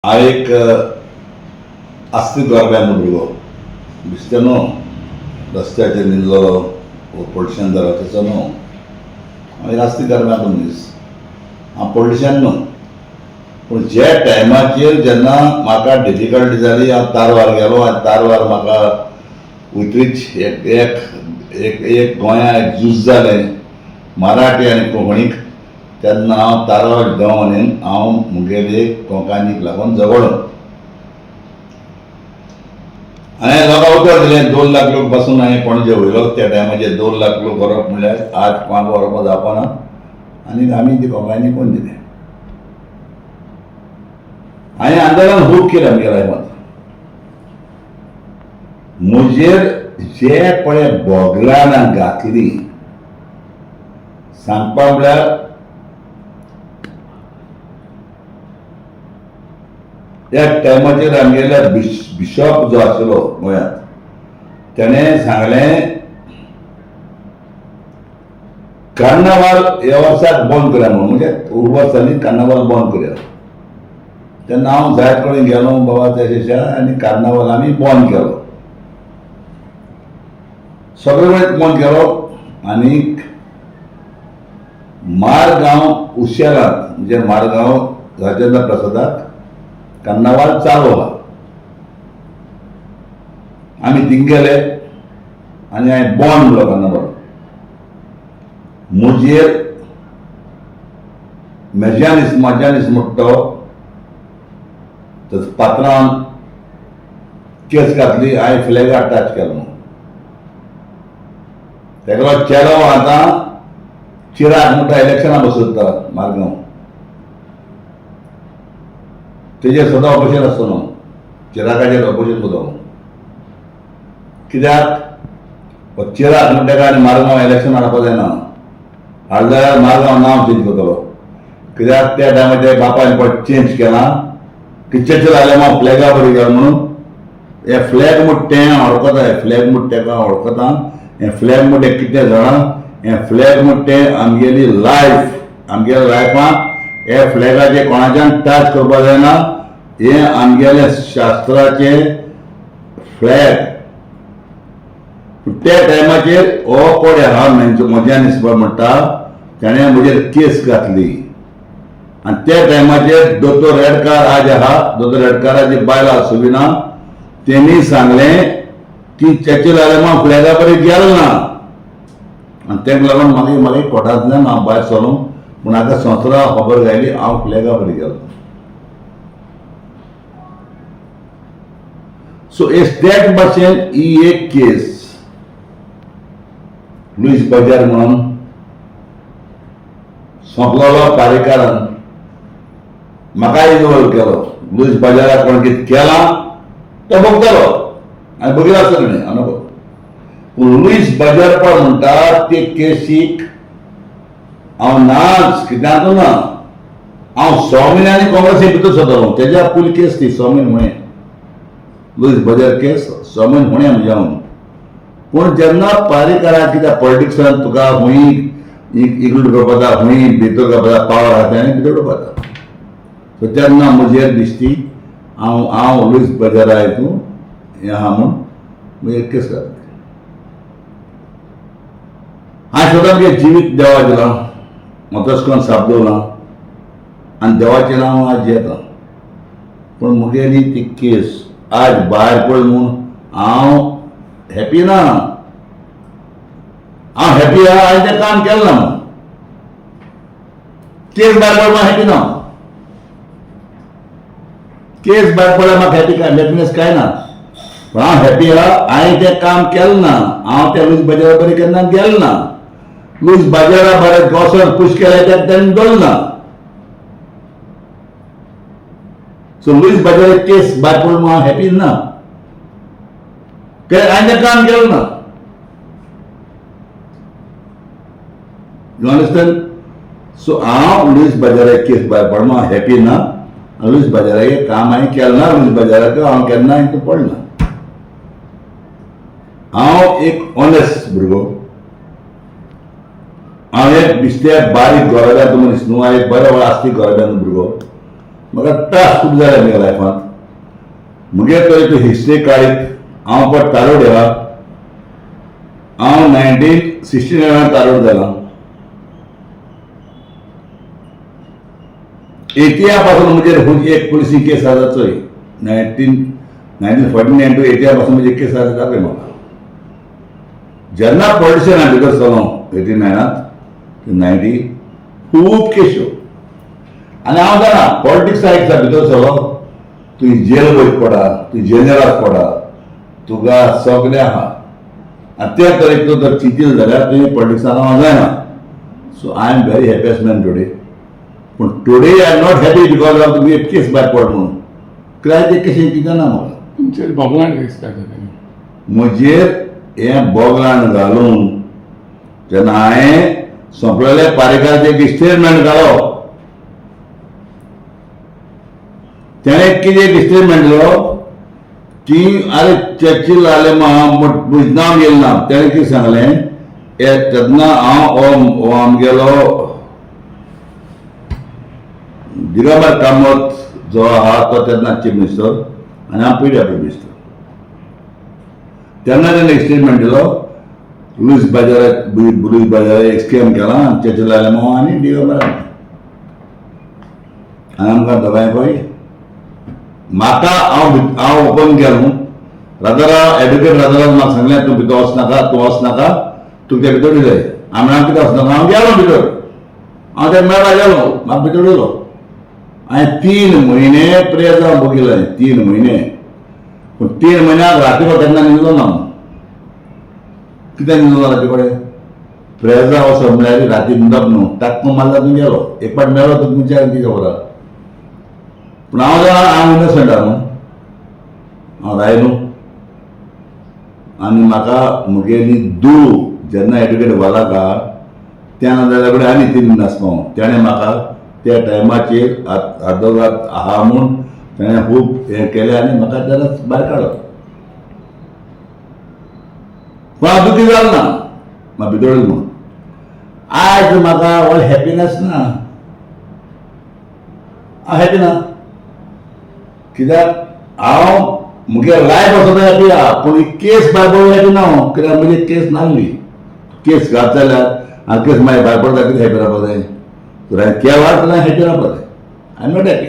हांव एक आस्तीक गोरब्यान भुरगो, बिस्ते न्हू रस्त्याचेर न्हिदलेलो वो पॉलिटिशन जालो तसो न्हू. हांव एक आस्तीक गोरब्यांतलो मनीस, हांव पॉलिटिशन न्हू. पूण ज्या टायमाचेर जेन्ना म्हाका डिफिकल्टी जाली, हांव तारवार गेलो आनी तारवार म्हाका उतरीच एक एक एक एक गोंया एक झूज जालें मराठी आनी कोंकणीक, तेन्ना हांव तारवार देंवन हांव मुगेले कोंकणीक लागून झगडो. हांवें लोकांक उतर दिलें, 2 लाख लोक बसून हांवें पणजे वयलो. त्या टायमाचेर 2 लाख लोक व्हरप म्हणल्यार आज कोणाक व्हरप जावपाना आनी आमी ती कोंकणी कोण दिलें. हांवें आंदोलन खूब केलें म्हज्या लायफांत. म्हजेर जे पळय बोगलां घातली सांगपा म्हळ्यार त्या टायमाचेर आमगेल्या बिशॉप जो आशिल्लो गोंयांत, तेणें सांगलें कार्नावाल ह्या वर्साक बंद करया म्हणून, म्हणजे उर्वास जाली कार्नावाल बंद करया. तेन्ना हांव जायत कडेन गेलो बाबा त्या आनी कार्नावाल आमी बंद केलो, सगळे कडेन बंद केलो. आनी मारगांव उशेलांत म्हणजे मारगांव राजेंद्र प्रसादाक कार्नावाल चालू आहा, आमी थिंग गेले आनी हांवें बंद म्हणलो कार्नावाल. म्हजेर मेजानीस मजानीस म्हणटा तो पात्रान केस घातली, हांवें फ्लॅगार टच केलो म्हणून. तेगेलो चेडो आतां चिराग म्हणटा इलेक्शनाक बसयता मारगांव, तेजेर सदां ऑपोजिशन आसता न्हू, चिरागाचेर ऑपोजिशन करता. कित्याक हो चिराग म्हणटा तेका आनी मारगांव इलेक्शन हाडपा जायना, हाडलें जाल्यार मारगांव नांव चेंज करतलो. कित्याक त्या टायमाचेर बापायन पळय चेंज केलां की चेचल आलें फ्लॅगा बरी गेलो म्हणून. हे फ्लॅग म्हणटा तें हांव वळखता, हे फ्लॅग म्हणटा तेका हांव वळखता, हें फ्लॅग म्हणटा तें कितें जाणा, हें फ्लॅग म्हणटा तें आमगेली लायफ, आमगेल्या लायफांत हे फ्लॅगाचें कोणाच्यान टच करपा जायना, हें आमगेलें शास्त्राचें फ्लॅग. त्या टायमाचेर हो कोण आहा म्हज्या निस्बत म्हणटा तेणें म्हजेर केस घातली. आनी त्या टायमाचेर दोतोर रेडकार आज आहा, दोतोर रेडकाराची बायल आहा सुविना, तेणी सांगलें की चेचे आलेमांव फ्लॅगा बरें गेलो ना. आनी तेका लागून मागीर मागीर कोर्टांतल्यान हांव भायर सरलो, पूण आतां संवसारा खबर गायली हांव फ्लॅगा बरें गेलो. सो त्याच भाशेन ही एक केस लुईस बजार म्हणून सोंपलेलो पारेकारान म्हाका इन्वॉल्व केलो. लुईस बाजाराक कोण कितें केलां तो भोगतलो आनी बगिल्लो आसता तेणें अनुभव. पूण लुईस बाजारपण म्हणटा ते केसीक हांव नाच कित्याक ना, हांव 6 म्हयन्यांनी काँग्रेसी भितर सरतलो. तेज्या पयली केस ती 6 म्हयने हुणे, लुईस बजार केस 6 म्हयने हुणे म्हज्या हांव. पूण जेन्ना पारेकाराक कित्याक पॉलिटिक्सान तुका हुंय इग्लूड करपा जाय, हुंय भितर करपा जाय, पावर आहा तेणें भितर करपा जाय. सो तेन्ना म्हजेर दिश्टी हांव हांव लुईस बजारा हितून हें आहा म्हूण म्हजेर केस घातली. हांवें स्वता म्हजें जिवीत देवा दिलां, हांव तशें करून साप दवरलां आनी देवाचें नांव आज जियेता. पूण म्हगेली ती केस आज भायर पडली म्हूण हांव हॅपी ना. हांव हॅपी आहा हांवें तें काम केलें ना म्हूण. केस भायर पडली म्हूण हॅपी ना, केस भायर पडल्यार म्हाका हॅपी काय हॅपीनेस काय ना, पूण हांव हॅपी आहा हांवें तें काम केलें ना. हांव त्या लुईस बाजारा बरें केन्ना गेलें ना, लुईस बाजारा बरें गोसोन पूश केलें तें तेणें दवरलें ना. सो लुईस बाजारा केस भायर पडून हांव हॅपी ना, कित्याक हांवें तें काम केलें ना. You understand? सो हांव लुईस बाजारा केस भायर पडून हांव हॅपी ना. लुईस बाजाराचें काम हांवें केलें ना, लुईस बाजाराक हांव केन्ना हितून पडना. हांव एक ऑनेस्ट भुरगो, हांव एक बिस्ते बारीक गोरब्यांतलो मनीस न्हू, हांव एक बरो आस्तीक गोरब्यांतलो भुरगो. म्हाका त्रास खूब जाले म्हज्या लायफांत. म्हगे तरी तूं हिस्ट्री काडीत हांव पट तारोड येला. हांव 1969 तारोड जाला. एटिया पासून म्हजेर खूब एक पुलिसी केस आसा चोय. 1949 टू एटिया पासून म्हजे केस आसा दाखय म्हाका. जेन्ना पॉलिटिशियन भितर सरलो 89 90 खूब केश्यो. आनी हांव जाणा पॉलिटिक्सा एक भितर सरलो तुवें जेल वयच पडा, तूं जेनेराक पडा, तुका सगळें आहा. आनी ते तरेन तूं जर चिंतले जाल्यार तुवें पॉलिटिक्सान हांव जायना. So I am very happiest man today. पूण today I am not happy because of तुमी एक केस भायर पड म्हणून. कित्याक ते केशीन कितें ना म्हाका. तुमचेर बोगलांट केस घातला तेणी. म्हजेर हें बोगलांड घालून जेन्ना हांवें सोंपलेले पारेकाराचें एक स्टेटमेंट घालो, तेणें कितें एक स्टेटमेंट दिलो की आरे चर्चील आले म्हजें नांव येयलें ना. तेणें कितें सांगलें, हे तेन्ना हांव हो आमगेलो दिगंबर कामत जो आहा तो तेन्ना चीफ मिनिस्टर आनी हांव पीडब्ल्यू मिनिस्टर. तेन्ना तेणें एक स्टेटमेंट दिलो, लुईस बाजाराक लुईस बाजाराक एक स्कॅम केला चर्चील आलेमांव आनी दिगंबर. आनी आमकां दोगांय म्हाका हांव हांव ओपन केलो न्हू. राजाराव एडवोकेट राजाराव म्हाका सांगलें तूं भितर वचनाका, तूं वचनाका, तुका ते भितर दिले. हांवें हांव कितें वचनाका, हांव गेलो भितर. हांव ते मेळपा गेलो, म्हाका भितर दिलो. हांवें 3 म्हयने प्रेजांव भोगिलें, 3 म्हयने. पूण 3 म्हयन्याक राती कडेन केन्ना न्हिदलो ना हांव. कित्याक न्हिदलो ना राती कडेन? प्रेजां वचप म्हळ्यार राती न्हिदप न्हू, ताक्को मारला तूं गेलो, एक पाट मेलो तुका मनशाक कितें खबर आहा. पूण हांव जाणा हांव इनोसंट आहा न्हू. हांव रायलो आनी म्हाका म्हगेली धूव जेन्ना एडवोकेट वालाका त्या जाल्या कडेन आनी 3 नासलो. तेणें म्हाका त्या टायमाचेर आदोगाद आहा म्हूण तेणें खूब हें केलें आनी म्हाका तेन्ना भायर काडलो. पूण हांव दुखी जालो ना, म्हाका भितर म्हणून. आयज म्हाका व्हड हॅपिनस ना, हांव हॅपी ना. कित्याक हांव म्हगे लायफ आसा हॅपी आहा, पूण ही केस भायर पडून हॅपी ना हांव. कित्याक म्हजी केस नासली. केस घात जाल्यार आनी केस मागीर भायर पडटा कितें हॅपी रावपा जाय. तर हांवें केला जाल्यार हॅपी रावपा जाय. I am not happy.